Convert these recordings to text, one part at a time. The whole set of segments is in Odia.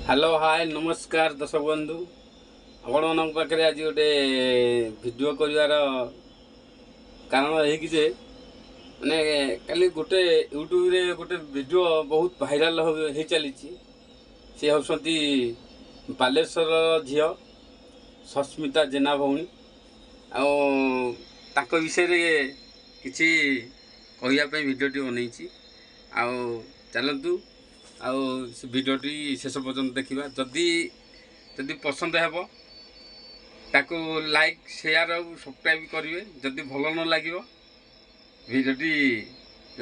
ହ୍ୟାଲୋ, ହାଏ, ନମସ୍କାର ଦର୍ଶକ ବନ୍ଧୁ। ଆପଣମାନଙ୍କ ପାଖରେ ଆଜି ଗୋଟେ ଭିଡ଼ିଓ କରିବାର କାରଣ ଏହିକି ଯେ ମାନେ କାଲି ଗୋଟେ ୟୁଟ୍ୟୁବରେ ଗୋଟେ ଭିଡ଼ିଓ ବହୁତ ଭାଇରାଲ ହେଇ ଚାଲିଛି। ସେ ହେଉଛନ୍ତି ବାଲେଶ୍ୱର ଝିଅ ସସ୍ମିତା ଜେନା ଭଉଣୀ। ଆଉ ତାଙ୍କ ବିଷୟରେ କିଛି କହିବା ପାଇଁ ଭିଡ଼ିଓଟି ବନେଇଛି। ଆଉ ଚାଲନ୍ତୁ, ଆଉ ସେ ଭିଡ଼ିଓଟି ଶେଷ ପର୍ଯ୍ୟନ୍ତ ଦେଖିବା। ଯଦି ପସନ୍ଦ ହେବ, ତାକୁ ଲାଇକ୍, ସେୟାର ଆଉ ସବସ୍କ୍ରାଇବ୍ କରିବେ। ଯଦି ଭଲ ନ ଲାଗିବ ଭିଡ଼ିଓଟି,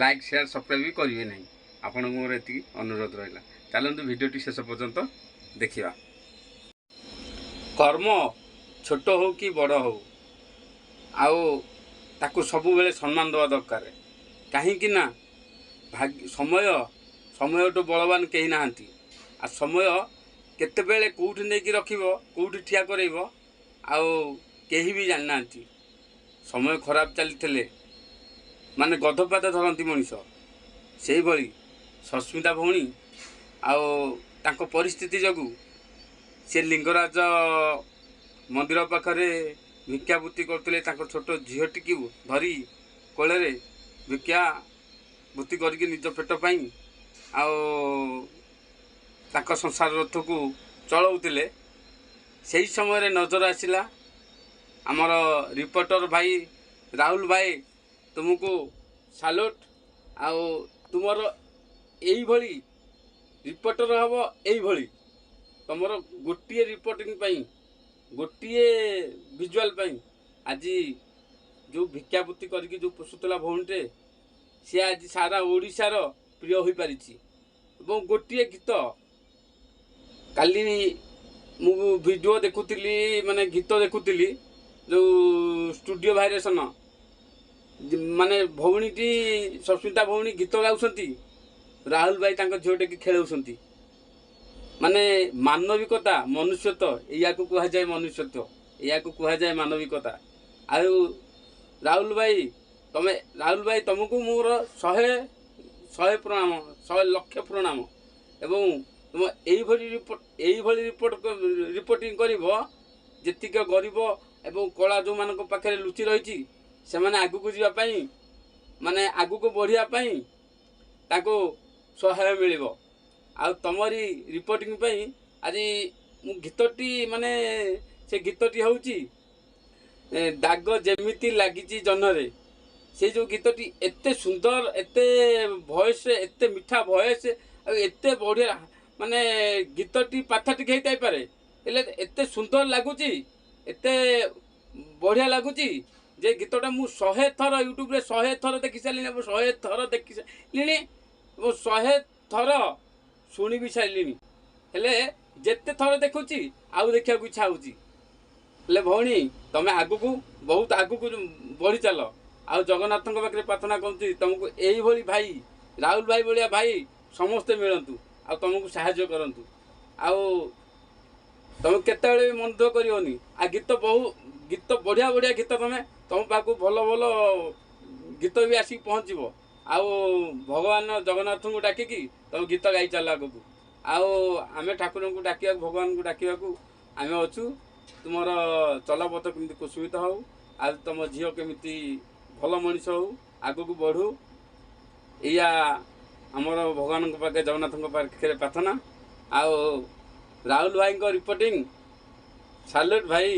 ଲାଇକ୍, ସେୟାର, ସବସ୍କ୍ରାଇବ୍ ବି କରିବେ ନାହିଁ। ଆପଣଙ୍କୁ ମୋର ଏତିକି ଅନୁରୋଧ ରହିଲା। ଚାଲନ୍ତୁ, ଭିଡ଼ିଓଟି ଶେଷ ପର୍ଯ୍ୟନ୍ତ ଦେଖିବା। କର୍ମ ଛୋଟ ହଉ କି ବଡ଼ ହଉ, ଆଉ ତାକୁ ସବୁବେଳେ ସମ୍ମାନ ଦେବା ଦରକାର। କାହିଁକି ନା ସମୟ, ସମୟଠୁ ବଳବାନ କେହି ନାହାନ୍ତି। ଆଉ ସମୟ କେତେବେଳେ କେଉଁଠି ନେଇକି ରଖିବ, କେଉଁଠି ଠିଆ କରେଇବ, ଆଉ କେହି ବି ଜାଣିନାହାନ୍ତି। ସମୟ ଖରାପ ଚାଲିଥିଲେ ମାନେ ଗଧପାଦ ଧରନ୍ତି ମଣିଷ। ସେଇଭଳି ସସ୍ମିତା ଭଉଣୀ ଆଉ ତାଙ୍କ ପରିସ୍ଥିତି ଯୋଗୁଁ ସେ ଲିଙ୍ଗରାଜ ମନ୍ଦିର ପାଖରେ ଭିକ୍ଷାବୃତ୍ତି କରୁଥିଲେ। ତାଙ୍କ ଛୋଟ ଝିଅଟିକୁ ଧରି କୋଳରେ ଭିକ୍ଷା ବୃତ୍ତି କରିକି ନିଜ ପେଟ ପାଇଁ ଆଉ ତାଙ୍କ ସଂସାର ରଥକୁ ଚଳାଉଥିଲେ। ସେହି ସମୟରେ ନଜର ଆସିଲା ଆମର ରିପୋର୍ଟର ଭାଇ ରାହୁଲ ଭାଇ, ତୁମକୁ ସାଲୁଟ। ଆଉ ତୁମର ଏଇଭଳି ରିପୋର୍ଟର ହେବ, ଏଇଭଳି ତୁମର ଗୋଟିଏ ରିପୋର୍ଟିଂ ପାଇଁ, ଗୋଟିଏ ଭିଜୁଆଲ୍ ପାଇଁ ଆଜି ଯେଉଁ ଭିକ୍ଷାବୃତ୍ତି କରିକି ଯେଉଁ ପୋଷୁଥିଲା ଭଉଣୀଟେ, ସିଏ ଆଜି ସାରା ଓଡ଼ିଶାର ପ୍ରିୟ ହୋଇପାରିଛି। ଏବଂ ଗୋଟିଏ ଗୀତ, କାଲି ମୁଁ ଭିଡ଼ିଓ ଦେଖୁଥିଲି, ମାନେ ଗୀତ ଦେଖୁଥିଲି, ଯେଉଁ ଷ୍ଟୁଡ଼ିଓ ଭାଇରେସନ୍, ମାନେ ଭଉଣୀଟି ସସ୍ମିତା ଭଉଣୀ ଗୀତ ଗାଉଛନ୍ତି, ରାହୁଲ ଭାଇ ତାଙ୍କ ଝିଅଟିକି ଖେଳାଉଛନ୍ତି। ମାନେ ମାନବିକତା, ମନୁଷ୍ୟତ୍ୱ ଏଇଆକୁ କୁହାଯାଏ। ମନୁଷ୍ୟତ୍ୱ ଏଇଆକୁ କୁହାଯାଏ, ମାନବିକତା। ଆଉ ରାହୁଲ ଭାଇ, ତମେ, ରାହୁଲ ଭାଇ, ତମକୁ ମୋର ଶହେ ଶହେ ପ୍ରଣାମ, 100 ଲକ୍ଷ ପ୍ରଣାମ। ଏବଂ ତୁମ ଏଇଭଳି ରିପୋର୍ଟିଂ କରିବ, ଯେତିକ ଗରିବ ଏବଂ କଳା ଯେଉଁମାନଙ୍କ ପାଖରେ ଲୁଚି ରହିଛି, ସେମାନେ ଆଗକୁ ଯିବା ପାଇଁ, ମାନେ ଆଗକୁ ବଢ଼ିବା ପାଇଁ ତାଙ୍କୁ ସହାୟ ମିଳିବ। ଆଉ ତମରି ରିପୋର୍ଟିଂ ପାଇଁ ଆଜି ମୁଁ ଗୀତଟି, ମାନେ ସେ ଗୀତଟି ହେଉଛି ଦାଗ ଯେମିତି ଲାଗିଛି ଜହ୍ନରେ। ସେଇ ଯେଉଁ ଗୀତଟି ଏତେ ସୁନ୍ଦର, ଏତେ ଭଏସ୍, ଏତେ ମିଠା ଭଏସ୍ ଆଉ ଏତେ ବଢ଼ିଆ, ମାନେ ଗୀତଟି ପାଥେଟିକ୍ ହେଇଥାଇପାରେ, ହେଲେ ଏତେ ସୁନ୍ଦର ଲାଗୁଛି, ଏତେ ବଢ଼ିଆ ଲାଗୁଛି ଯେ ଗୀତଟା ମୁଁ 100 ଥର ୟୁଟ୍ୟୁବରେ 100 ଥର ଦେଖି ସାରିଲିଣି ଏବଂ 100 ଥର ଦେଖି ସାରିଲିଣି ଏବଂ 100 ଥର ଶୁଣି ବି ସାରିଲିଣି। ହେଲେ ଯେତେ ଥର ଦେଖୁଛି, ଆଉ ଦେଖିବାକୁ ଇଚ୍ଛା ହେଉଛି। ହେଲେ ଭଉଣୀ, ତମେ ଆଗକୁ, ବହୁତ ଆଗକୁ ବଢ଼ି ଚାଲ। ଆଉ ଜଗନ୍ନାଥଙ୍କ ପାଖରେ ପ୍ରାର୍ଥନା କରୁଛି, ତମକୁ ଏଇଭଳି ଭାଇ, ରାହୁଲ ଭାଇ ଭଳିଆ ଭାଇ ସମସ୍ତେ ମିଳନ୍ତୁ ଆଉ ତମକୁ ସାହାଯ୍ୟ କରନ୍ତୁ। ଆଉ ତମେ କେତେବେଳେ ବି ମନ ଦୁଃଖ କରିବନି। ଆଉ ଗୀତ, ବହୁ ଗୀତ, ବଢ଼ିଆ ବଢ଼ିଆ ଗୀତ, ତମ ପାଖକୁ ଭଲ ଭଲ ଗୀତ ବି ଆସିକି ପହଞ୍ଚିବ। ଆଉ ଭଗବାନ ଜଗନ୍ନାଥଙ୍କୁ ଡାକିକି ତମେ ଗୀତ ଗାଇ ଚାଲ ଆଗକୁ। ଆଉ ଆମେ ଠାକୁରଙ୍କୁ ଡାକିବାକୁ, ଭଗବାନଙ୍କୁ ଡାକିବାକୁ ଆମେ ଅଛୁ। ତୁମର ଚଲାପଥ କେମିତି କୁସୁମିତ ହଉ ଆଉ ତମ ଝିଅ କେମିତି ଭଲ ମଣିଷ ହଉ, ଆଗକୁ ବଢ଼ୁ, ଏଇଆ ଆମର ଭଗବାନଙ୍କ ପାଖରେ, ଜଗନ୍ନାଥଙ୍କ ପାଖରେ ପ୍ରାର୍ଥନା। ଆଉ ରାହୁଲ ଭାଇଙ୍କ ରିପୋର୍ଟିଂ, ସାଲ୍ୟୁଟ୍ ଭାଇ।